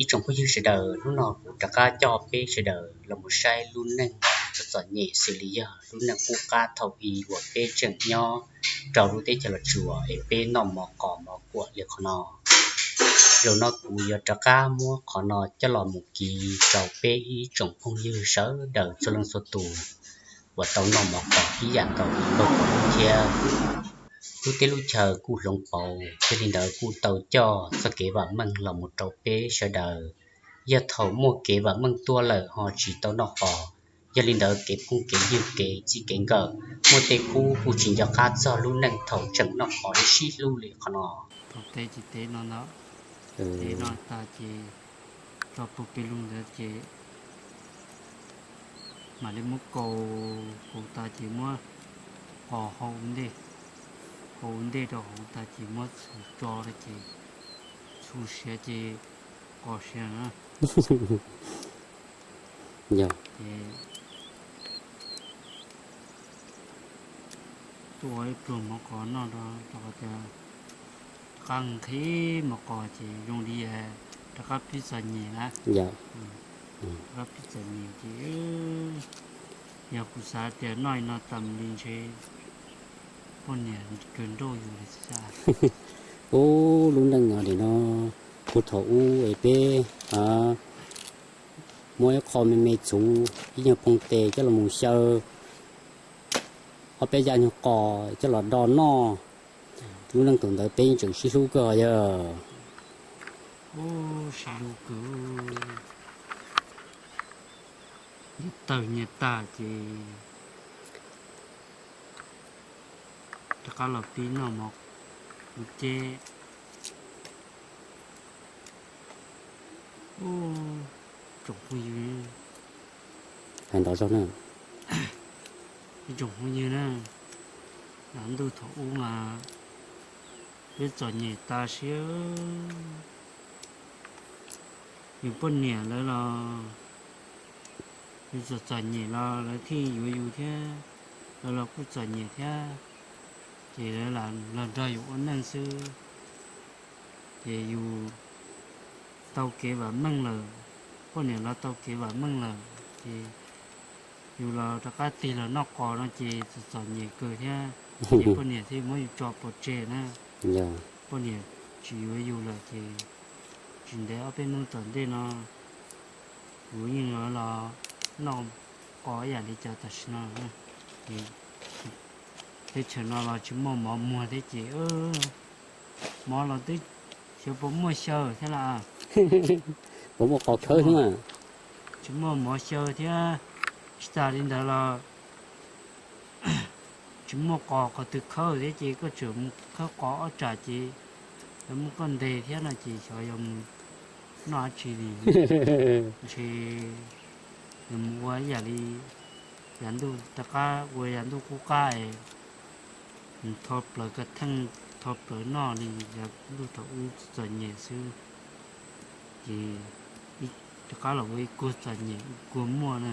Ib tsoom phooj ywg sawv daws, hnub no kuv rov qab coj peb sawv daws los mus saib lub neej txom txom nyem xws li yog lub neej qub qab thaum ub uas peb tseem nyob rau lub teb chaws Los Tsuas es peb noj mov qos mov kuam li qhov no. Zaum no kuv yuav rov qab muab qhov no coj los mus kis rau peb ib tsoom phooj ywg sawv daws txhua leej txhua tus uas tau noj mov qos ib yam nkaus li nkaus kuv thiab. Lub teb lub chaw kuj hloov pauv, yog li ntawd kuj tau coj txoj kev vam meej los mus rau peb sawv daws. Yog thaum muaj kev vam meej tuaj lawm ho tsis tau noj qos, yog li ntawd kev phooj kev ywg kev txij kev nkawm muaj tej khub kuj tsis nco qab txog lub neej thaum tseem noj qos sib hlub li qhov no. Thaum teb ces teb no ntag, teb no tas ces tso pug peb lug ntawd ces mam li muab kaus, kaus tas ces muab qos hau ua ntej, hau ua ntej rau hauv tas ces muab txhuv tso rau ces txhuv siav ces qos siav na. Ces tuaj ua ib pluag mov qos noj rau, rau qhov tias rov qab nqhis mov qos ces zoo li rov qab pib txom nyem na. Rov qab pib txom nyem ces yog kuv xav tias noj li no tas mus li ntshe poj niam kawg nrauj yus li xwb. Ub, lub neej no nim no puag thaum ub es peb muab ib qho me me txhuv ib nyuag phoo tes coj los mus xyaw ob peb yam nyuag qos coj los do noj. Lub neej thaum ntawd peb yeej tseem sib hlub kawg yog. Sib hlub kawg. Nyias tawg nyias tag ces rov qab los pib noj mov kuv ceb. Ub, tsoom phooj ywg, hais nrov zog na. Ib tsoom phooj ywg na, yav ntuj thaum ub mas peb txom nyem tas siab. Yus poj niam lawv los yus txom txom nyem los lawv thiaj yuav yus thiab, lawv los kuj txom nyem thiab, ces lawv los nrog yus ua neej xwb. Ces yus tau kev vam meej lawm, poj niam los tau kev vam meej lawm ces yus los rov qab tig los noj qos no ces txom txom nyem kawg thiab, ces poj niam thiaj muab yus tso pov tseg na. Poj niam tsis yuav yus lawm ces tsis ntev ob peb hnub tom ntej no yus yeej yuav los noj qos ib yam li cov tam sim no. Teb chaws no los tsis muaj mov muag thiab ces mov los twb xyov puas muaj xyaw thiab las. Puas muaj qos khawb thiab mas. Tsis muaj mov xyaw thiab, tsis tas li ntawd los tsis muaj qos qhov twg khawb thiab ces koj tseem mus khawb qos ob tsam ces lawv muab koj ntes thiab no ces xyov yog mus noj dab tsi li. Ntshe yog mus ua ib yam li yav ntuj rov qab ua yav ntuj qub qab es mus tho plawv ka theej, tho plawv noj li yav ntuj thaum ub txom nyem xwb. Ces rov qab los ua ib kuag txom nyem ib kuag muaj na.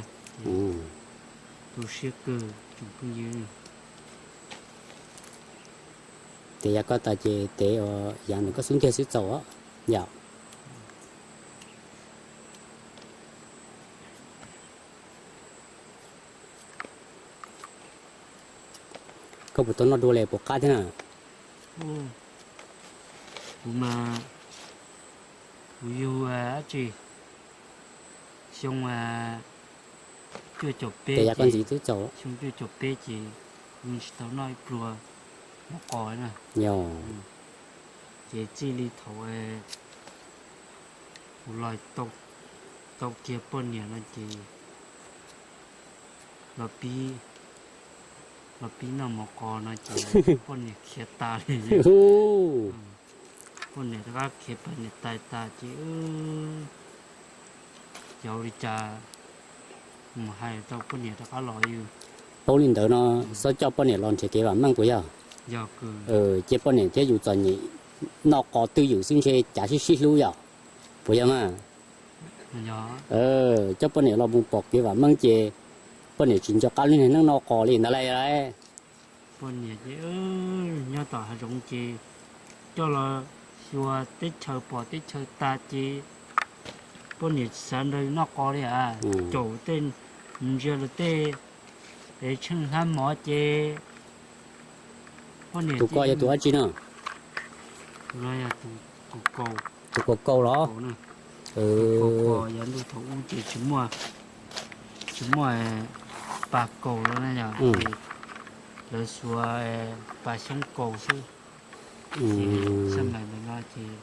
Tu siab kawg tsoom phooj ywg. Tes yog koj tas ces tes yav nws koj xub ntiag xwb txaus yom. Koj puas tau noj dua li puas qab thiab na? Kuv mas kuv yug dab tsi xyoo cuaj caum peb, ntxiv twb txaus xyoo cuaj caum peb ces kuv tsis tau noj ib pluag mov qos na. Ces txij li thaum kuv los tau kiag poj niam no ces los pib, los pib noj mov qos no ces poj niam khiav tas li. Poj niam rov qab khiav poj niam tas tas ces yog ua li cas mus hais rau poj niam rov qab los yus. Paub li ntawd no, xob coj poj niam los nrhiav kev vam meej puas yog? Cia poj niam thiab yus txom nyem noj qos twj ywm xwb ntshe cav sib sib hlub yom, puas yog mas? Coj poj niam los mus pom kev vam meej ces poj niam tsis nco qab lub niag neej noj qos li ntawd lauj. Poj niam ces nyob tom hav zoov ces coj los xyuas teb chaws pom teb chaws tas ces Poj niam tsis xav nrog yus noj qos li a. Caum tej, ntsia lawv tej, es tsheej hlab mov ces poj niam. Tus ko yog tus dab tsi no? Tus no yog tus kaus, tus kaus kaus los? Kaus, kaus, yav ntuj thaum ub ces tsis muaj, tsis muaj pas kaus los na yog, lawv xuas pas xyoob kaus xwb. Ces xab mais ntawm no ces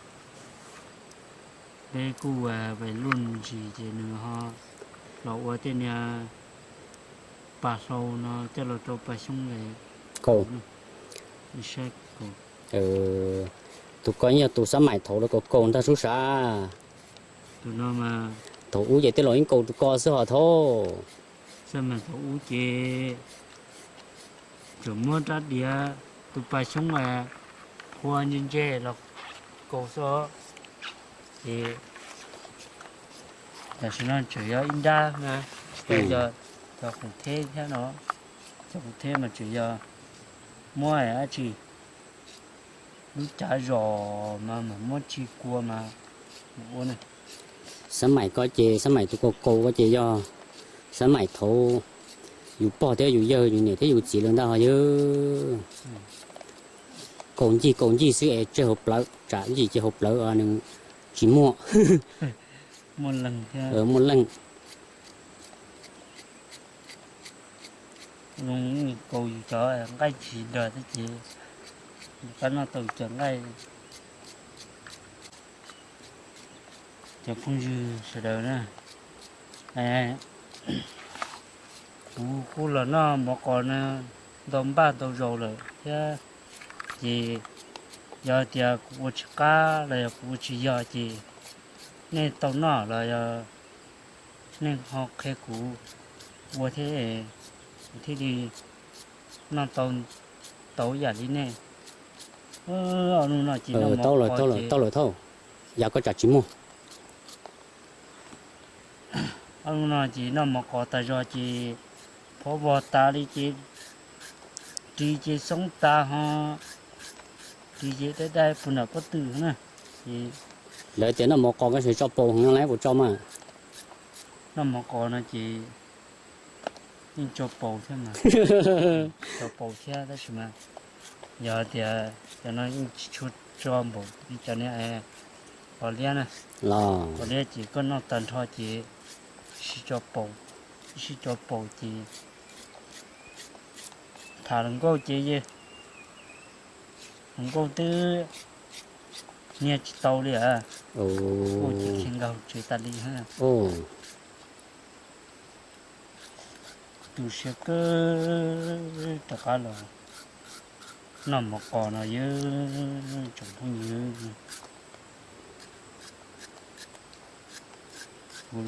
peb kuj ua luj ntsis ces nws ho los ua tej niag pas hlau no coj los rau pas xyoob kaus. Tus ko yog tus xab mais thaum lawv kaus kaus ntag sub sav. Thaum ub ces tej laus yeej kaus tus ko xwb hos thaub. Xab mais thaum ub ces tsuas muab rab diav tus pas xyoob phua ntse ntse los kaus xwb. Ces tam sim no tseem yog ib nrab na, tsis tau yog cov khoom theb thiab no. Cov khoom theb mas tseem yog muab dab tsi, lub cav zos mas mam muab tsi kua mas ua na. Xab mais ko ces xab mais tus kaus kaus ko ces yog xab mais thaud yus pog thiab yus yawg yus niam thiab yus txiv lawv ntag hos yawg. Kaus ncig kaus ncig xwb es tseg hauv plawv, tsam ncig ces hauv plawv nws tsis muaj. Muaj leeg. Zoo kaus yus cov nqaij tsis dag thiab ces yus qab noj tau cov nqaij. Cov phooj ywg sawv daws na, kuv kuj los noj mov qos no ntau npaj ntau zaus lawm thiab, ces yog tias kuv ua tsis qab los yog kuv ua tsis yog ces nej tau noj los yog nej ho qhia kuv ua thiab, kuv thiaj li noj tau, tau yam li nej. Ob hnub no ces tau lawm, tau lawm, tau lawm thaub, yam koj tsam tsis muaj. Ob hnub no ces noj mov qos tas zog ces phob vog tas li ces ris ces xoob tas ho ris ces dai dai puag nram pob tw na. Lawv tias noj mov qos koj tsis tso paus heev no lawv puas tso mas? Noj mov qos no ces yeej tso paus thiab mas, tso paus thiab tab sis mas yog tias cov no yeej tsis tshua tso npaum li cov niag qos liab na. Qos liab ces koj noj tag nrho ces sib tso paus, sib tso paus ces tham hluas nkauj ces hluas nkauj twb niag tsis tau li a. Ua ces khiav nkaug tsev tas li. Tu siab kawg rov qab los noj mov qos no yawg tsoom phooj ywg. Kuv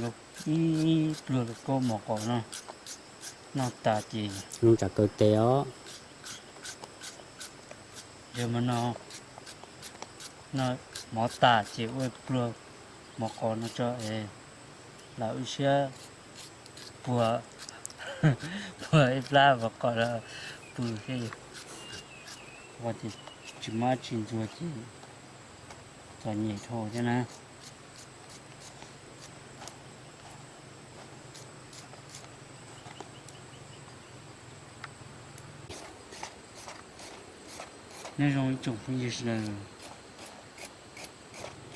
ib pluag kaub mov qos no noj tas ces zoo tsam kaw tes os. Yog mas no, no mov tas ces ua pluag mov qos no tso es lam wb siab puag, puag ib plab mov qos los pw thiab. Ua ces tsis muaj tsis ntxuag ces txom nyem dhau thiab na. Nyob zoo ib tsoom phooj ywg sawv daws,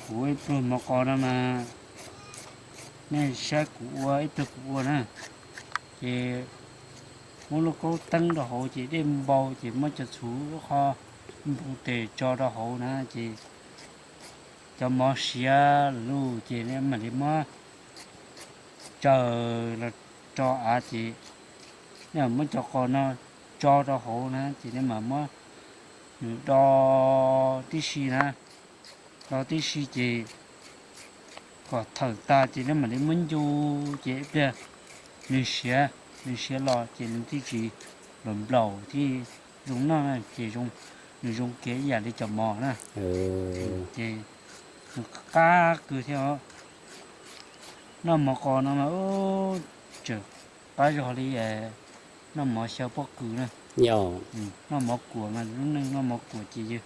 kuv ua ib pluag mov qos no mas nej saib kuv ua ib pluag kuv ua na. Ces muab lub kaub teeb rau hauv ces dej npau ces muab cov txhuv lub qhov npau tes tso rau hauv na ces cov mov siav lug ces nej mam li muab tsaws los rau av ces nej mam muab cov qos no tso rau hauv na ces nej mam muab nws do tib si na, do tib si ces kom thawm tas ces nej mam li muab ncu ces ib pliag nws siav, nws siav los ces nws thiaj tsis nplaum nplaum thiaj zoo noj na ces nws zoo kiag ib yam li cov mov na. Ces nws qab kawg thiab os. Noj mov qos no mas tseem qab zog li noj mov xyaw pob kws na. Noj mov kuam mas lub neej noj mov kuam ces yog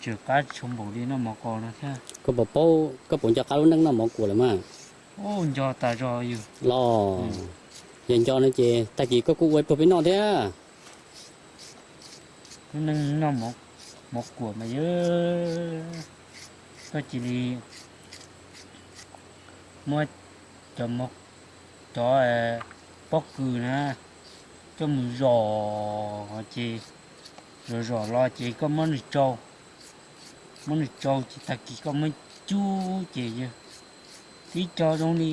Tseem qab tshua npaum li noj mov qos no thiab. Koj puas paub, koj puas nco qab lub neej noj mov kuam lawm mas? Ub, nco tas zog yus. Los, yog nco no ces tag kis koj kuj ua ib pluag peb noj thiab. Lub neej noj mov kuam mas yog koj cia li muab cov, cov pob kws na coj mus zom ces zom zom los ces koj muab nws tsau, muab nws tsau ces tag kis koj muab cub ces yog tib co zoo li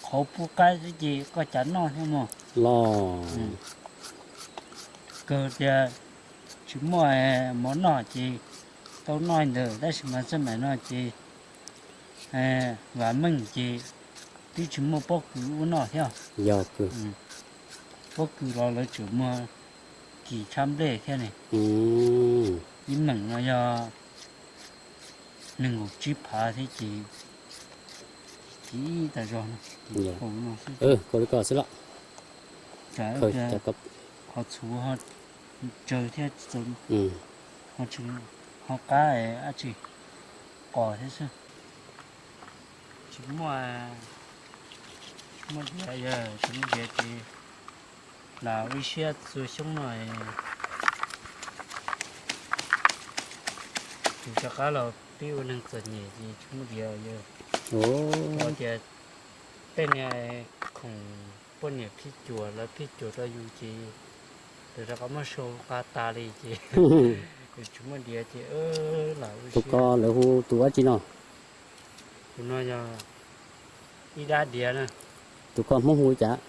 qhauv pub qaib xwb ces koj cav noj thiab mog. Los, kawg tias tsis muaj mov noj ces tau noj ntawm, tab sis mas xab maim no ces vam meej ces twb tsis muaj pob kws ua noj thiab. Yog kws, pob kws los lawv tseem muag kis tshab nplej thiab ne. Ib meem no yog nees nkaum tsib phav thiab ces, ces ib tas zog no, kau li koj xwb los. Qhov txhuv ho tsawg thiab tsis txaus, ho qab dab tsi qos thiab xwb. Tsis muaj, tsis muaj diav, yog tsis muaj diav ces lam ua ib siab txhua xyoo no tus rov qab los pib ua neeg txom nyem ces tsis muaj diav yog. Ua tias tej niag khoom poj niam phij cuam lawv phij cuam rau yus ces lawv rov qab muab sau qab tas li ces yus tsis muaj diav ces lam ua siab. Tus ko lawv hu tus dab tsi no? Tus no yog ib dab diav na. Tus ko Hmoob hu cas?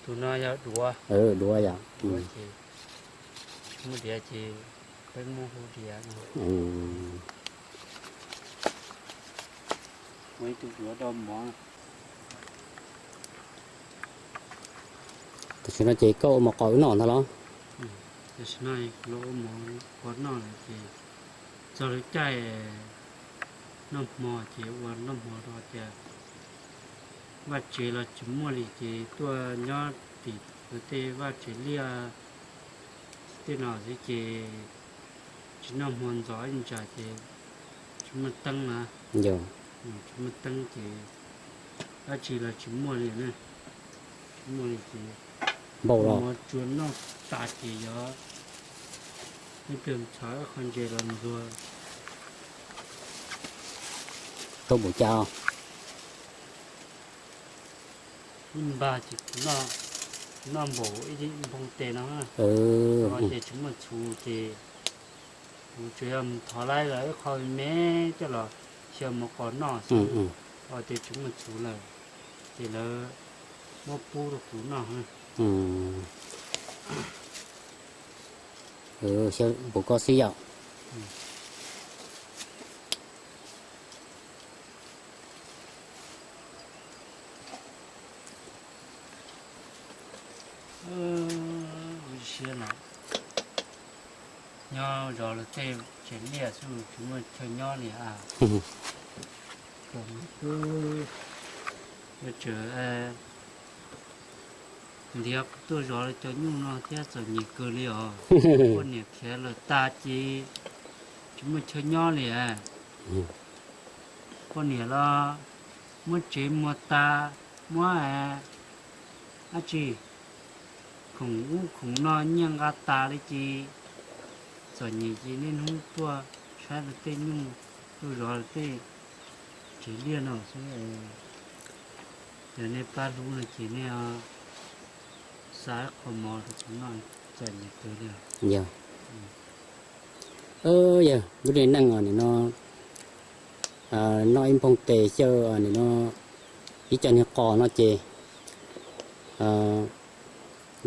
Tus no yog duav. Duav yom. Duav ces tsis muaj diav ces peb muab hu diav no. Ua ib tug duav rau mov. Tam sim no ces koj ua mov qos wb noj ntag los? Tam sim no kuv los ua mov qos noj lawm ces txog lub caij noj hmo ces ua noj hmo rau tias vaj tsev los tsis muaj li ces tuaj nyob tim lawv tej vaj tsev liaj tej no xwb ces tsis noj hmo ntxov ib ntsa ces tsis muaj teeb na. Tsis muaj teeb ces dab tsi los tsis muaj li na. Tsis muaj li ces npau los tsuas noj tas ces yog ib pliag txhos ib qho ntses los ntxuag. Tau npaum cas? Ib npag ces kuv noj npaum ib npoo tes no. Ces tsis muaj txhuv ces kuv tsuas yog mus thov laib los ib qho me coj los xyaw mov qos noj xwb. Ces tsis muaj txhuv lawm ces lawv muab pub rau kuv noj. Xyaw npaum ko xwb yom. Ua siab no, nyob zov lawv tej tsev liaj xwb tsis muaj chaw nyob li a. Ua tseem ntiav kuv tuaj zov lawv cov nyuj no thiab txom nyem kawg li os. Poj niam khiav lawm tas ces tsis muaj chaw nyob li. Poj niam los muab tsev muag tas, muab dab tsi khoom ub khoom no nyiaj nqa tas li ces txom nyem ces niaj hnub tuaj saib lawv tej nyuj, tuaj zov lawv tej tsev liaj no xwb. Yog nej pab hlub no ces nej xa ib qho mov rau kuv noj, txom nyem kawg li. Yog, yog lub neej os nim no noj ib npoo tes xyaw nim no ib co niag qos no ces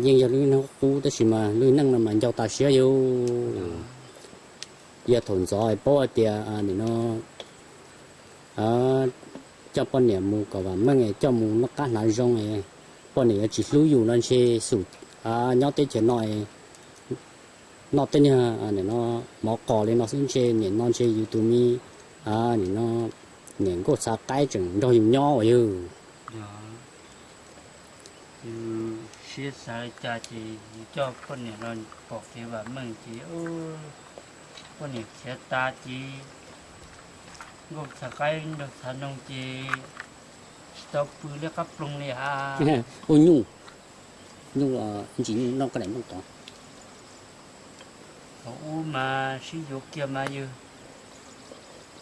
yeej yog lub neej qub tab sis mas lub neej no mas ncau tas siab yus. Yog thaum ntxov paub hais tias nim no coj poj niam mus kom vam meej, coj mus noj qab hnav zoo, poj niam yuav tsis hlub yus no ntshe xum nyob teb chaws no noj tej niag nim no mov qos li no xwb ntshe nim no ntshe yus tus me nim no niam nkauj txhav qaib tseem nrog yus nyob uas yog. Yus siab xav li cas ces yus coj poj niam los pom kev vam meej ces Poj niam khiav tas ces nkauj txhav qaib nraug txhav noog ces tsis tau pw liab qab ploog li hab. Ua nyuj, nyuj ntsis nyuj noj koj daim nplooj tod. Thaum ub mas sib yuav kiag mas yog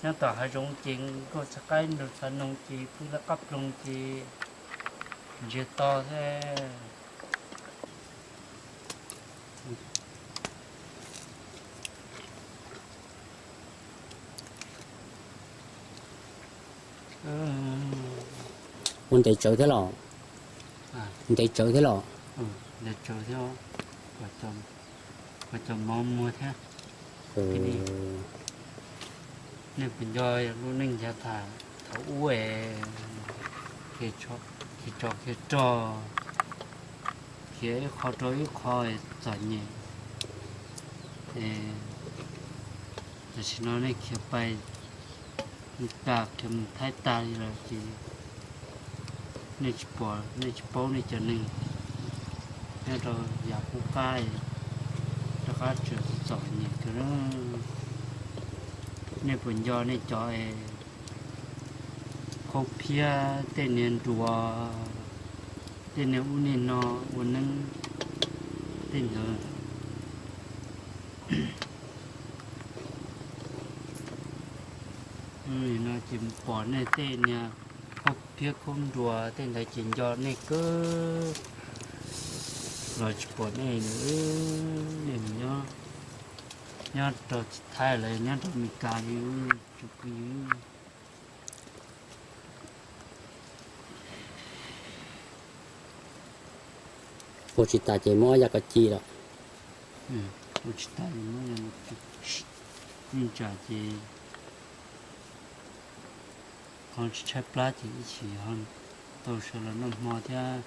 nyob tom hav zoov ces nkauj txhav qaib nraug txhav noog ces pw liab qab ploog ces ntsiag to thiab. Ua ntev tsawv thiab los? Ntev tsawv thiab los? Ntev tsawv thiab, cov mov muag thiab. Nej puas nco lub neej yav tas thaum ub es khiav tso khiav rog, khiav ib qho rau ib qho txom nyem. Tam sim no nej khiav pais Meskas khiav mus Thaib tag li lawm ces nej tsis pom, nej tsis paub nej cov neeg nyob rau yav qub qab, rov qab tseem txom nyem kawg. Nej puas nco nej cov khaub phiab, tej niag nruas, tej niag ub niag no ua neeb tej ntawd. Nim no ces pom nej tej niag khaub phiab khaub nruas tej ntawd ces nco nej kawg. Los tsis pom nej, nej nyob rau Thaib lawm, nyob rau Meskas li tsoom phooj ywg. Ua tsis tas ces muab ya kov ci lawm. Ua tsis tas, yeej tsam ces qhov tsis tshaib plab ces ib chim ho tau sawv los noj hmo thiab,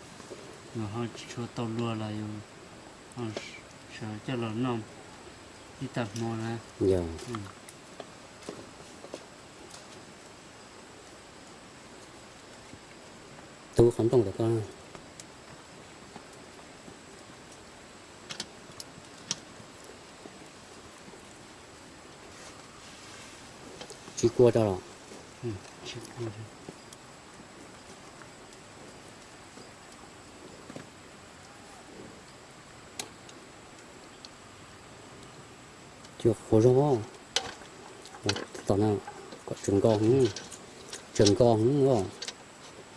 nws ho tsis tshua tau luag los yus ho sawv coj los noj ib tag hmo na. Tub qhov nplooj tod koj. Tsis kua rau los? Cua qhuav zog, tom no kom tseem nkos, tseem nkos os.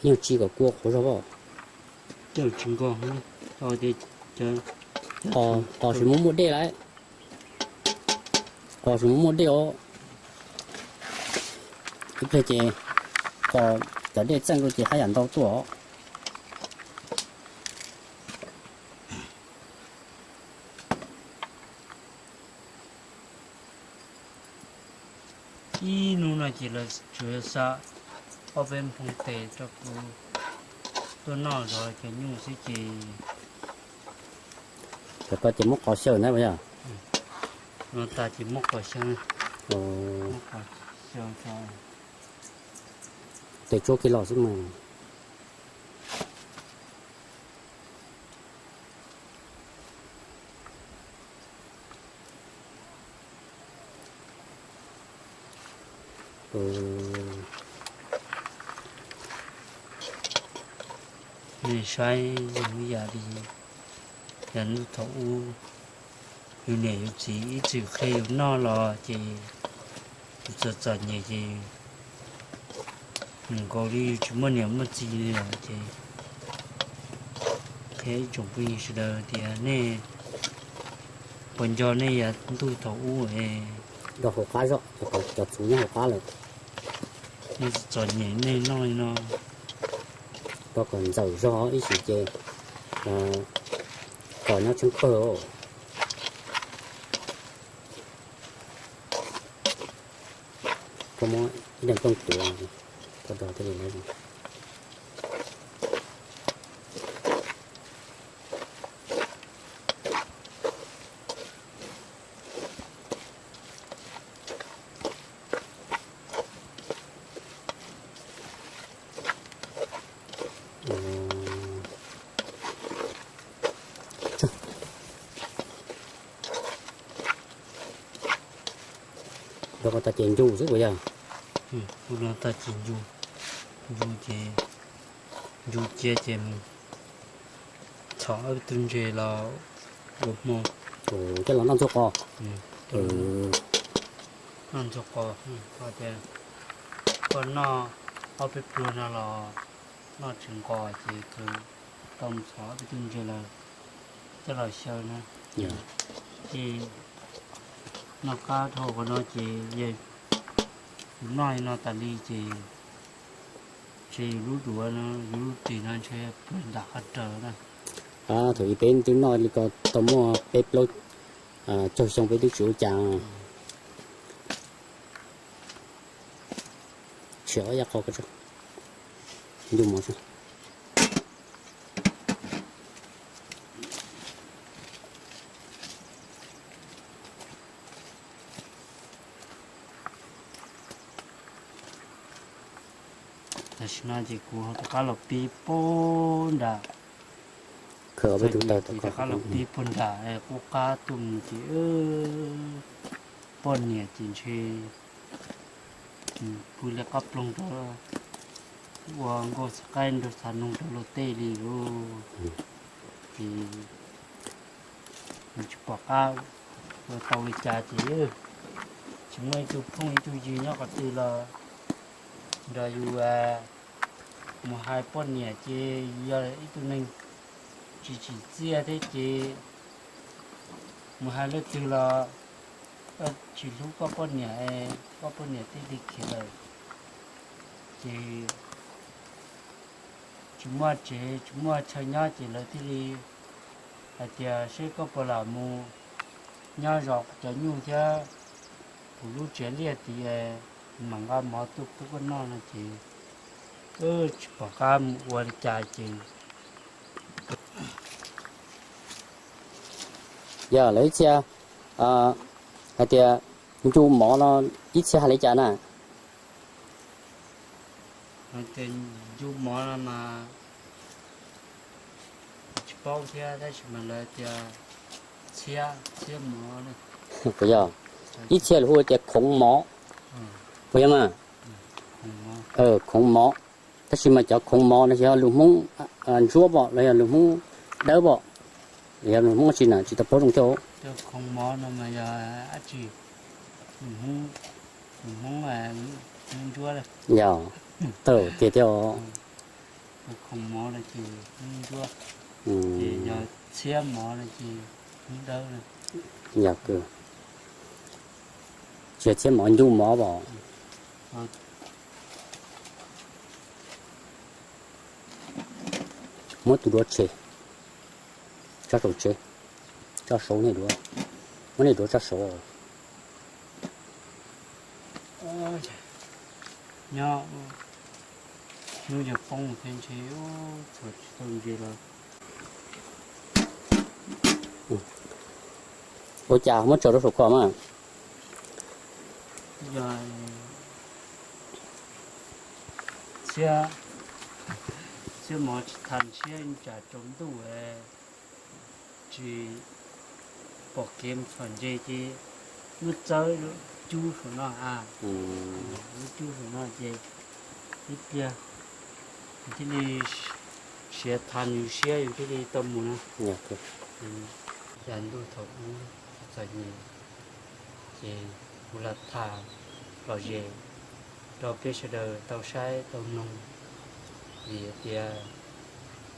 Yeej tsis kom kua qhuav zog os. Qos tsis muaj muaj dej lawm. Qos tsis muaj muaj dej os. Ib pliag ces qos cov dej txeej rau ces haj yam ntau tuaj os. Ib hnub no ces lawv tsuas xa ob peb nphoo tes rau kuv tuaj noj zov cov nyuj xwb ces. Cov ko ces muab qos xyaw na puas yog? No tas ces muab qos xyaw. Tes tsuab kiag los xwb mas. Nej saib zoo ib yam li yam ntuj thaum ub, yus niam yus txiv ib txwm qhia yus noj los ces yus txom txom nyem ces mus nkaus li yus tsis muaj niam muaj txiv li lawm ces. Thiab ib tsoom phooj ywg sawv daws tias nej puas nco nej yav ntuj thaum ub es. Nrog hauv qab zog, cov txhuv nyob hauv qab lawm. Nej txom nyem nej noj li no. Rau kom ntxaws zog ib sim ces kom nyob tsheej pawg. Koj muab ib daim nplooj tuav, koj rau thiaj li lawv. Ua tag ces ncu xwb puas yog? Ua no tag ces ncu, ncu ces, ncu cia ces mus txhom ob peb tug ntses los ua hmo. Coj los noj ntxuag qos. Noj ntxuag qos, tias koj noj ob peb pluag no los noj tsis nqos ces tau mus txhom ob peb tug ntses los coj los xyaw na. Ces noj qab dhau qhov no ces yog yus noj li no tas li ces ntshe yus lub duav no, yus lub ris no ntshe puag nram qab raws na. Thaum ub peb twb noj li ko tau muaj peb plaub caug xyoo peb twb tsis ua cas. Tshiab ya qhov ko, ncu mov. Tam sim no ces kuv rov qab los pib puag nram, rov qab los pib puag nram qub qab tuaj mus ces poj niam ces ntshe pw li qab ploog rau ua nkauj txiv qaib nrog xav noog rau luag tej li lauj. Ces nws tsis pom qab ua tau li cas ces tsis muaj ib tug phooj ib tug ywg nyob qhov twg los nrog yus mus hais poj niam ces yus yog ib tug neeg tsis tsim txiaj thiab ces mus hais leej twg los tsis hlub koj poj niam, koj poj niam thiaj li khiav lawm. Ces tsis muaj tsev tsis muaj chaw nyob ces lawv thiaj li hais tias seb koj puas lam mus nyob zov cov nyuj thiab kuv lub tsev liaj tid, mam nqa mov tuaj pub koj noj no ces tsis pom qab mus ua li cas ces yog lawv ib txhia hais tias ncu mov no ib txhia hais li cas na? Tias ncu mov no mas tsis paub thiab tab sis mas lawv tias txhiab, txhiab mov. Puas yog? Ib txhia lawv hu tias khoov mov, puas yog mas? Khoov mov, tab sis mas cov khoov mov no yog lus Hmoob Ntsuab pom los yog lus Hmoob Dawb pom, los yog lus Hmoob tsi na tsis tau paub zoo thiab. Khoov mov no mas yog ab tsi, lus Hmoob, lus Hmoob Ntsuab. Yog, tawm tiag thiab os. Khoov mov no ces Hmoob Ntsuab, ces yog txhiab mov no ces Hmoob Dawb. Yog kawg, tsis yog txhiab mov, ncu mov pom. Muab tus duav tshem, tso saum tsev, tso saud nej duav, muab nej duav tso saud. Nyob hnub yawg poob thiab ntshe txhuam tsis tau ntses los. Ua cas muab tso rau saum ko mas? Yog txhiab, txhiab mov tsis thas siab tsam tsaus ntuj tsis pom kev mus txhom ntses ces muab txawb cub saum no a, muab cub saum no ces ib pliag yus thiaj li siav thas yus siab yus thiaj li tau mus na. Cas ntuj thaum ub txom nyem ces kuv los tham lom zem rau peb sawv daws tau saib tau mloog, vim tias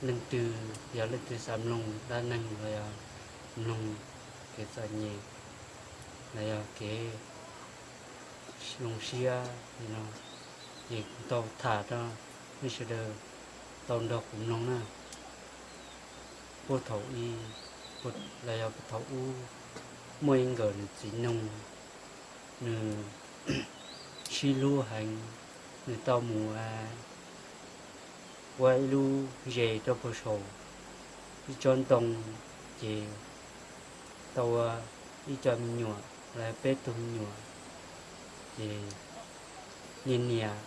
leej twg yog leej twg xav mloog dab neeg los yog mloog kev txom nyem los yog kev zoo siab li no ces kuv tau tham rau nej sawv daws tau nrog kuv mloog na. Puag thaum ub, los yog puag thaum ub muaj ib nkawm nws txiv noog, nws sib hlub heev, nws tau mus ua ib lub zes rau puag saum ib tsob ntoo ces tau ua ib co me nyuam los peb tug me nyuam. Ces niag niam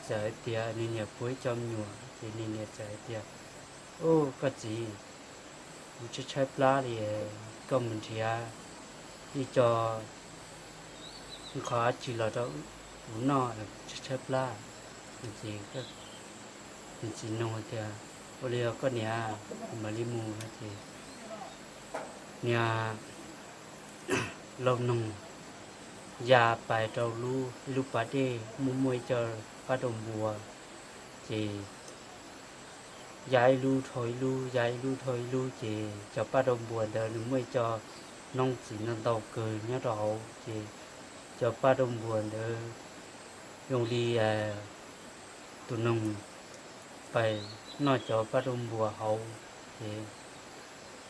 txawm hais tias, niag niam puag ib co me nyuam ces niag niam txawm hais tias, Ub, koj txiv, kuv tshaib tshaib plab li, koj mus nrhiav ib co qhov dab tsi los rau kuv noj, tshaib tshaib plab. Ces nws txiv nug tias, ua li os koj niam, kuv mam li mus no ces niag laus noog ya pais rau lub, ib lub pas dej muaj muaj ib co paj rau npua, ces ya ib lub dhau ib lub, ya ib lub dhau ib lub, ces cov paj rau npua ntawd nws muaj ib co noob txiv ntau ntau kawg nyob rau hauv, ces cov paj rau npua ntawd zoo li tus noog pais noj cov paj rau npua hauv, ces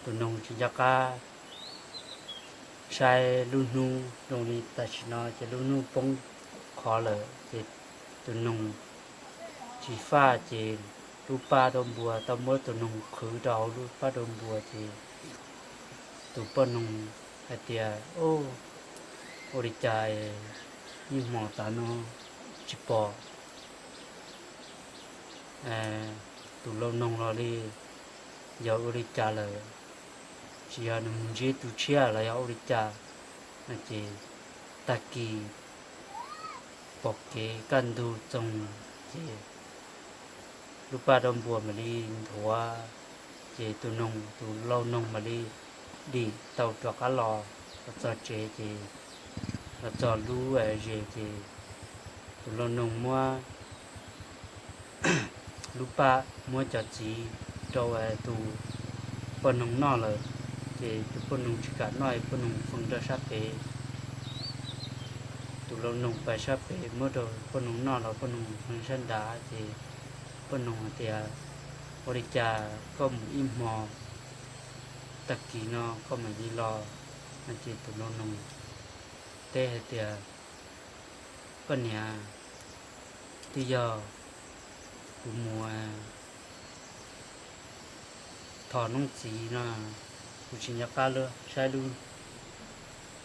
tus noog tsis nco qab saib lub hnub, zoo li tam sim no ces lub hnub poob qho lawm, ces tus noog tsis faj, ces lub paj rau npua tau muab tus noog qhwv rau hauv lub paj rau npua, ces tus poj noog hais tias, ua li cas ib hmo tas no tsis pom tus laus noog los li, yog ua li cas lawm? Tsis yog nws mus ntsib tus tshiab los yog ua li cas? No ces tag kis pom kev kaj ntug txoog, ces lub paj rau npua mam li nthuav, ces tus noog, tus laus noog mam li dim tau rov qab los, los txog tsev, ces los txog lub zes, ces tus laus noog muab lub paj, muab cov txiv rau tus poj noog noj lawm, ces tus poj noog tsis kam noj, poj noog feej rau sab pem. Tus laus noog pais sab pem muab rau poj noog noj los poj noog feej sab nrad, ces poj noog hais tias, ua li cas koj mus ib hmo, tag kis no koj mam li los? No ces tus laus noog teb hais tias, koj niam, twb yog kuv mus thov noob txiv no, kuv tsis nco qab saib lub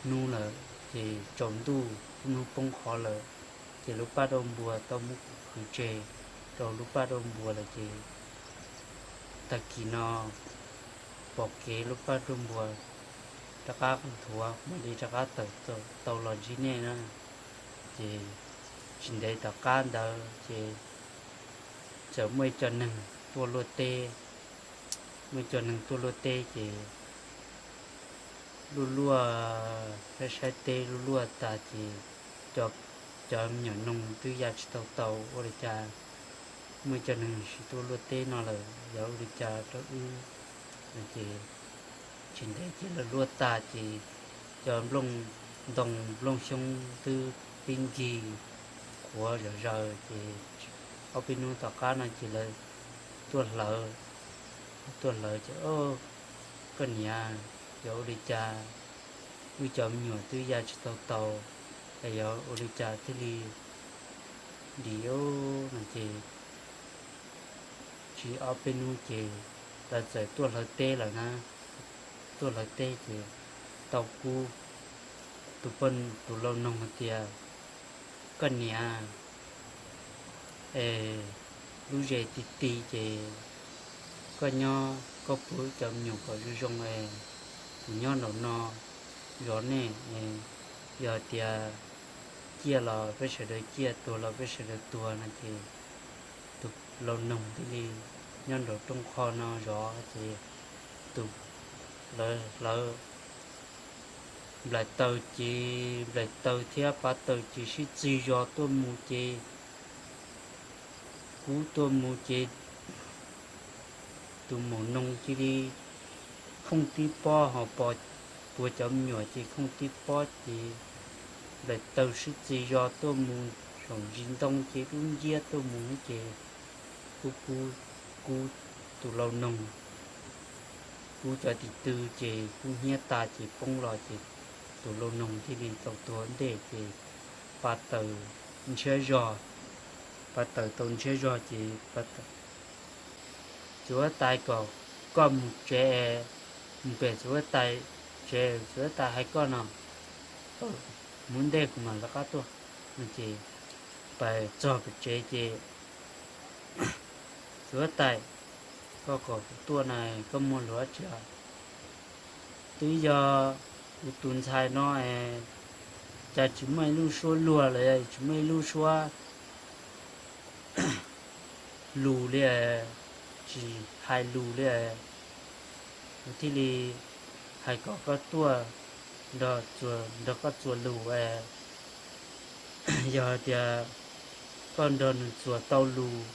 hnub lawm, ces tsaus ntuj lub hnub poob qho lawm, ces lub paj rau npua tau muab kuv qhwv tseg rau lub paj rau npua lawm, ces tag kis no pom kev lub paj rau npua rov qab nthuav, mam li rov qab tawm tau los ntsib nej na. Ces tsis ntev tom qab ntawd ces txawm muaj ib co neeg tuaj luaj teb, muaj ib co neeg tuaj luaj teb ces luaj luaj, saib saib teb luaj luaj tas ces cov me nyuam noog twb ya tsis tau tau, ua li cas muaj ib co neeg siv tuaj luaj teb no lawm, yog ua li cas rau wb? Ces tsis ntev ces lawv luaj tag ces cov nplooj ntoo nplooj xyoob twb pib nkig qhuav zom zaws, ces ob peb hnub tom qab no ces lawv tuaj hlawv, tuaj hlawv ces, koj niam, yog ua li cas wb cov me nyuam twb ya tsis tau tau, es yog ua li cas thiaj li dim no ces tsis ob peb hnub ces lawv txawm tuaj hlawv teb lawm na. Tuaj hlawv teb ces tau kub, tus, tus laus noog hais tias, koj niam, es lub zes ti ti ces koj nyob koj puag cov me nyuam kom zoo zoo es kuv nyob nraum no zov nej, yog tias ciaj los peb sawv daws ciaj, tuag los peb sawv daws tuag no ces tus laus noog thiaj li nyob nraum rooj qho no zov ces tus, lawv hlawv nplaim taws ces nplaim taws thiab pav taws ces sib txig zog tuaj mus ces kub tuaj mus ces tus maum noog cia li khooj tib pob ho pom puag cov me nyuam ces khooj tib pob ces nplaim taws sib txig zog tuaj mus saum ntsis ntoo ces dub nciab tuaj mus ces kub kub, kub tus laus noog, kub cov tis tw ces kub hnyiab tas ces poob los ces tus laus noog thiaj li tau tuag ntej ces pav taws ntshiab zog, pav taws tau ntshiab zog ces txiv huab tais kom koj mus tsev, mus pem txiv huab tais tsev, txiv huab tais hais koj no, mus ntej kuv mam rov qab tuaj no ces pais txog pem tsev ces txiv huab tais, koj kom kuv tuaj na, koj muaj lus dab tsi? Twb yog kuv tus ntxhais no es cas tsis muaj ib lub suab luag los yog tsis muaj ib lub suab lus li, tsis hais lus li, nws thiaj li hais kom koj tuaj nrog, nrog koj txuas lus. Yog hais tias koj nrog nws txuas tau lus,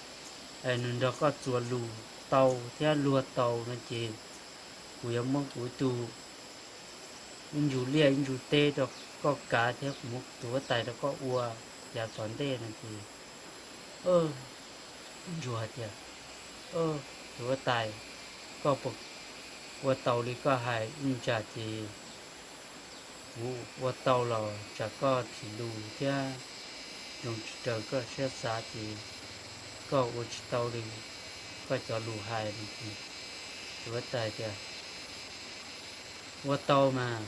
es nws nrog koj txuas lus tau thiab luag tau no ces kuv yuav muab kuv tus ib ntsug liaj ib ntsug teb rau koj kav thiab kuv muab tus huab tais rau koj ua yav tom ntej no ces ntsuag hais tias, tus huab tais, koj puas ua tau li koj hais? Ib tsam ces kuv ua tau los tsam koj thim lus thiab zoo tsis raws koj siab xav ces koj ua tsis tau li koj cov lus hais no ces tus huab tais tias, ua tau mas,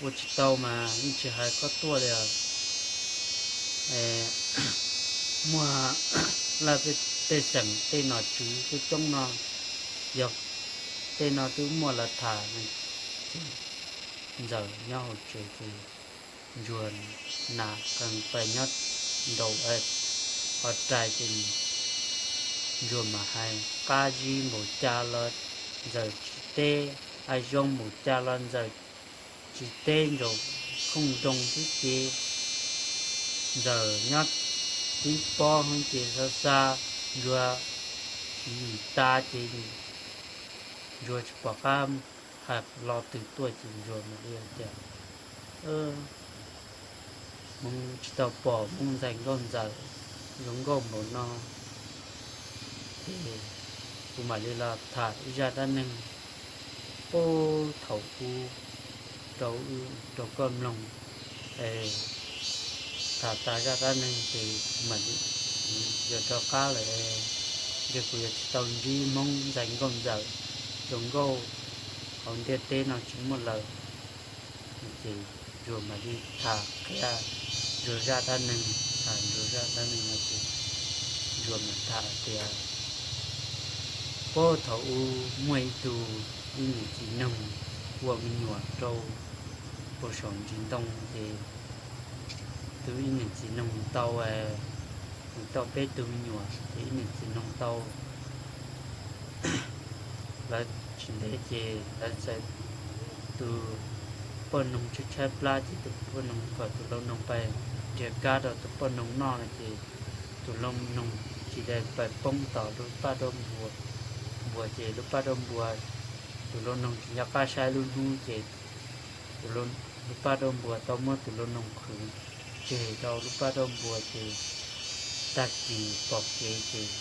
ua tsis tau mas yeej tsis hais koj tuaj li os. Muaj laj tej xeem tej nom tswv coob coob no, yog tej no twb muaj lawv tham. Ntxawm nyob hauv tsev ces ntsuag nas qees pais nyob nraum qhov rai ces ntsuag mas hais qab zib npaum cas los ntxawm tsis teb, hais zoo npaum cas los ntxawm tsis teb, nraum khooj nroos xwb ces ntxawm nyob tib pob heev ces xa xa ntsuag tsis yim tas ces ntsuag tsis pom qab hais lo twg tuaj ces ntsuag mam li hais tias, Hmoob tsis tau pom Hmoob ntxhais nkauj ntxawm zoo nkauj npaum no ces kuv mam li los tham ib zaj dab neeg puag thaum ub rau, rau koj mloog. Es tham tas zaj dab neeg ces kuv mam li yuav rov qab lawm, ntshe kuv yuav tsis tau ntsib Hmoob ntxhais nkauj ntxawm zoo nkauj hauv ntiaj teb no tsis muaj lawm. Ces ntsuag mam li tham qhia ntsuag zaj dab neeg, tham ntsuag zaj dab neeg no ces ntsuag mam tham tias, puag thaum ub muaj ib tug ib niam txiv noog ua me nyuam rau puag saum ntsis ntoo ces tus ib niam txiv noog tau, nws tau peb tug me nyuam ces ib niam txiv noog tau, lawv tsis ntev ces lawv txawm, tus poj noog tshaib tshaib plab ces tus poj noog kom tus lau noog pais nrhiav kab rau tus poj noog noj no ces tus lau noog tsis ntev pais poob tom lub paj daub npua, npua ces lub paj daub npua, tus lau noog tsis nco qab saib lub hnub ces tus, lub paj daub npua tau muab tus lau noog qhwv tseg rau lub paj daub npua ces tag kis pom kev ces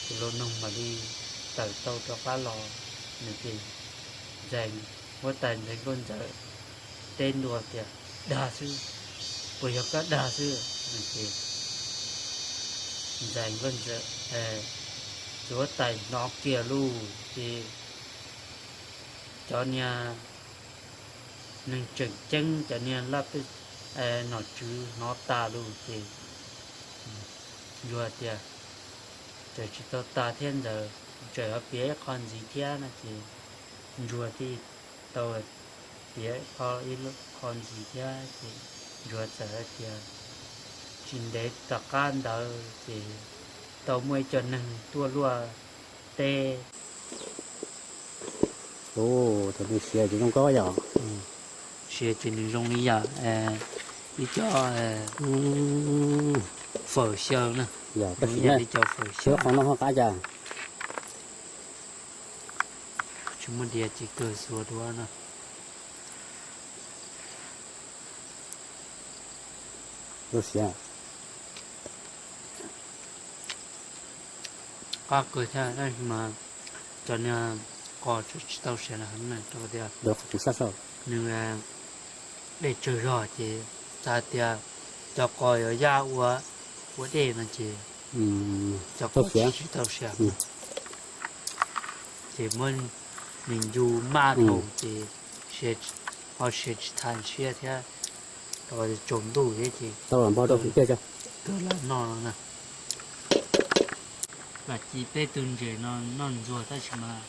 tus lau noog mam li tawm tau rov qab los. Nws ces ntxhais, huab tais ntxhais nkauj ntxawm teb ntua tias, dag xwb, puas yog koj dag xwb? Nws ces ntxhais nkauj ntxawm, tus huab tais hnov kiag lauj ces cov niag neeg tseem ceeb, cov niag laj pej nom tswv hnov tas lawm ces ntsuag tias, tseem tsis tau tas thiab ntxawm, tseem ho piav ib qho ntxiv thiab no ces ntsuag thiaj tau piav ib qho ntxiv thiab ces ntsuag txawm hais tias, tsis ntev tom qab ntawd ces tau muaj ib co neeg tuaj luaj teb. Tus nws siav ces zoo nkauj yom. Siav ces nws zoo li yam ib co fawm xyaw na. Yam li co fawm xyaw qhov no ho qab cas. Tsis muaj diav ces kawg xuav dua no. Zoo siav. Qab kawg thiab tab sis mas cov niag qos tsis tau siav heev na, rau qhov tias nws dej tsawg zog ces xav tias cov qos yuav yaj ua, ua dej no ces cov qos tsis tau siav. Ces muab nws ncu maj dhau ces ho siav tsis tas siab thiab, rau qhov tsaus ntuj thiab ces tau los npog rau tiag. Kawg los noj no na. Vam ci peb tug ntses no noj ntxuag tab sis mas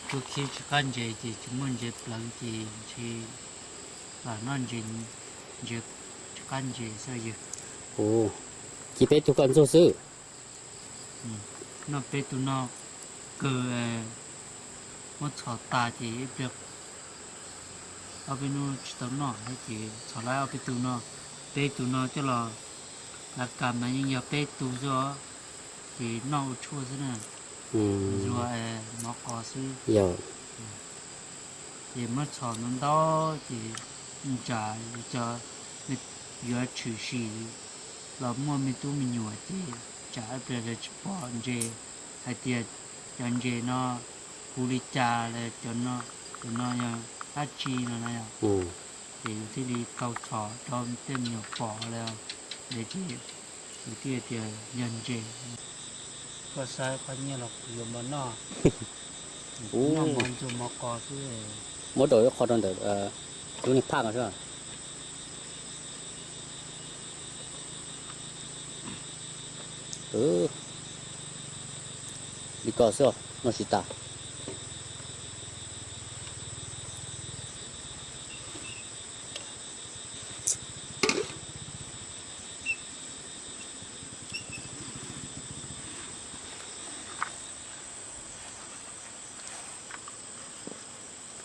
tub khib tsis qab ntses ces tsis muaj ntses pleev ces ntshe lam noj ntses Ntses, rov qab ntses xwb yog. Ua, ces peb tug koj ntxuag xwb. Noj peb tug no kawg, muab txhom tas ces ib pliag ob peb hnub tsis tau noj ces txhom lawm ob peb tug no, peb tug no coj los, lav kas mas yeej yog peb tug xwb os, ces noj ua tshuaj xwb na, ntxuag mov qos xwb. Ces muab txhom ntau ntau ces ntsam cov, yuav tshwm sim los muaj me tub me nyuam ces tsam ib pliag lawv tsis pom ntses, hais tias cov ntses no puv li cas lawm, cov no yog dab tsi no na yog, ces yus thiaj li tau txhom rau tej me nyuam pom lawm, ces yus thiaj tias yog ntses. Koj saib qhov nyiaj los kuv yuav mov noj, noj mov ntxuag mov qos xwb. Muab rau ib qho rau ntawm lub niag phaj ko xwb. Li ko xwb, noj tsis tas.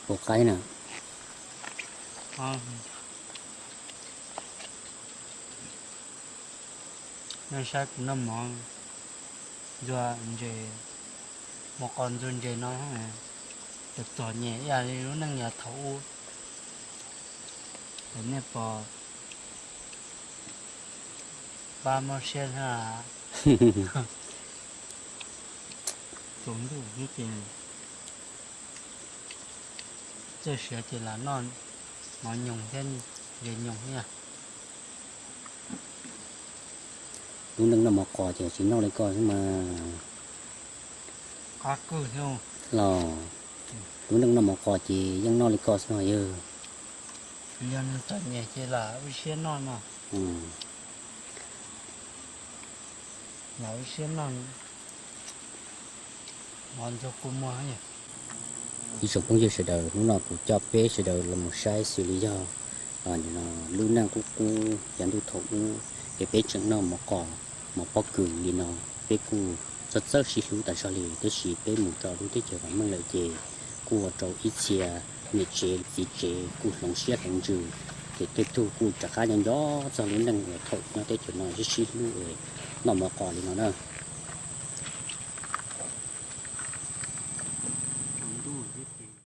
Ua qaib na. Nej saib kuv noj mov ntxuag ntses, mov qos ntxuag ntses no, txom txom nyem ib yam li lub neej yav thaum ub. Ces nej pom pab mob siab thiab. Tsaus ntuj xwb ces txawj siav ces lam noj mov nyoos thiab, ntses nyoos thiab. Lub neej noj mov qos ces tsis noj li koj xwb mas. Qab kawg thiab los, lub neej noj mov qos ces yeej noj li koj xwb no yog. Yog neeg txom nyem ces lam ua siab noj no. Lam ua siab noj mov ntxuag kua muag. Ib tsoom phooj ywg sawv daws, hnub no kuv coj peb sawv daws los mus saib xws li yog lub neej qub qub yav ntuj thaum ub es peb tseem noj mov qos mov pob kws li no. Peb kuj txawj txawj sib hlub tas zog li, tab sis peb mus rau lub teb chaws vam meej lawm ces kuj ua rau ib txhia niam tsev txiv tsev kuj hloov siab hloov ntsws, ces tej tug kuj rov qab nyob nco txog lub neej uas thaum nyob teb chaws no sib sib hlub es noj mov qos li no na.